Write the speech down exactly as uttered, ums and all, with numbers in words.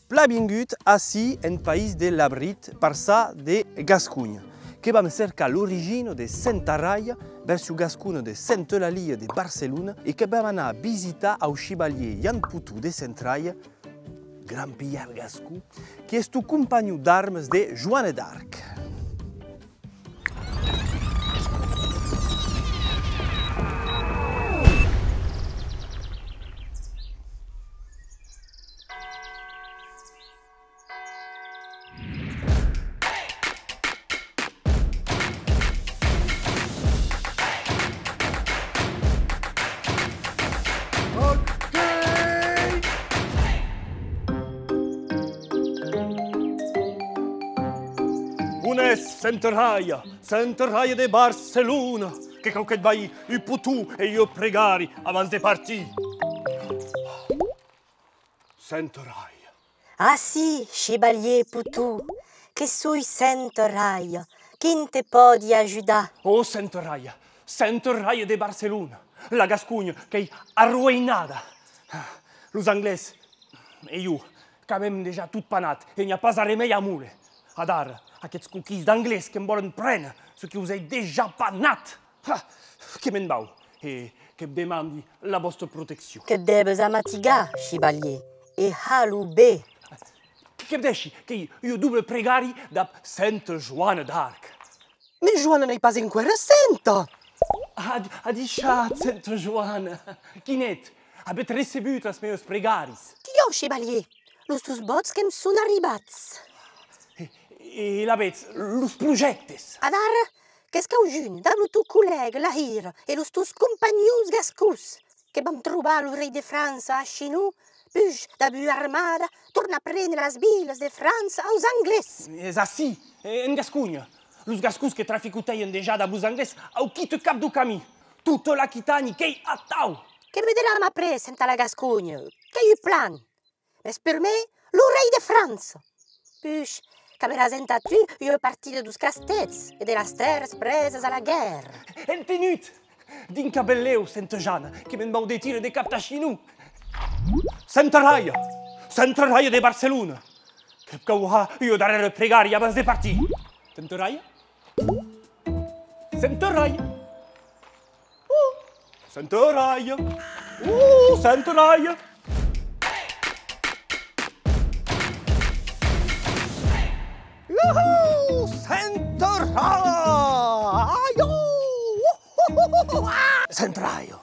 Plan vingut ací en país de Labrit, parçan de Gasconha. Que vam cercar l'origina de Senta Raia, version gascona de Senta Eulàlia de Barcelona, e que vam anar visitar au chivalièr Jan Poton de Senta Raia, grand pilhard gascon, qui estó companhon d'armas de Joana d'Arc. Bon es, Senta Raia, Senta Raia de Barcelona, que cau que't balhi un poton e ua pregària abans de partir. Senta Raia. Ah si, chivalièr Poton, que soi Senta Raia, quin te pòdi ajudar? Oh, Senta Raia, Senta Raia de Barcelona, la Gasconha qu'ei arroïnada. Los Anglés e jo qu'avem dejà tot panat e n'i a pas arren mei a móler. Adara, aqueths coquins d'Anglés que'm vòlen préner çò qui os ei dejà panat. Ha! Que me'n vau e que'vs demandi la vòsta proteccion. Que't deves amatigar, chivalièr, e har-lo ben. Que't dèishi qu'ei ua dobla pregària dab Senta Joana d'Arc. Mes Joana n'ei pas enqüèra senta! Ad-, adishatz, Senta Joana! Quin ètz? Avetz recebut las meuas pregàrias? Tiò, chivalièr, los tons vòts que'm son arribats. E, e lavetz, los projèctes? Adara, que's cau júnher dab lo ton collèga Lahire e los tons companhons gascons, que vam trobar lo rei de França a Chinon, puish, dab ua armada, tornar préner las vilas de França aus Anglés. Es ací, en Gasconha. Los Gascons que traficotèien dejà dab los Anglés au quite cap deu camin. Tota l'Aquitània qu'ei atau! Que vederam après entà la Gasconha, qu'ei un plan. Mes purmèr, lo rei de França. Puish, qu'averàs entà tu ua partida deus castèths e de las tèrras presas a la guèrra. Entenut! Dinc a benlèu, Senta Joana, que me'n vau de tira de cap tà Chinon. Senta Raia! Senta Raia de Barcelona! Que't cau har ua darrèra pregària abans de partir. Senta Raia? Senta Raia! Oh! Senta Raia! Oh, Senta Raia! Iuhú! Senta Raia! Ai, oh! Senta Raia!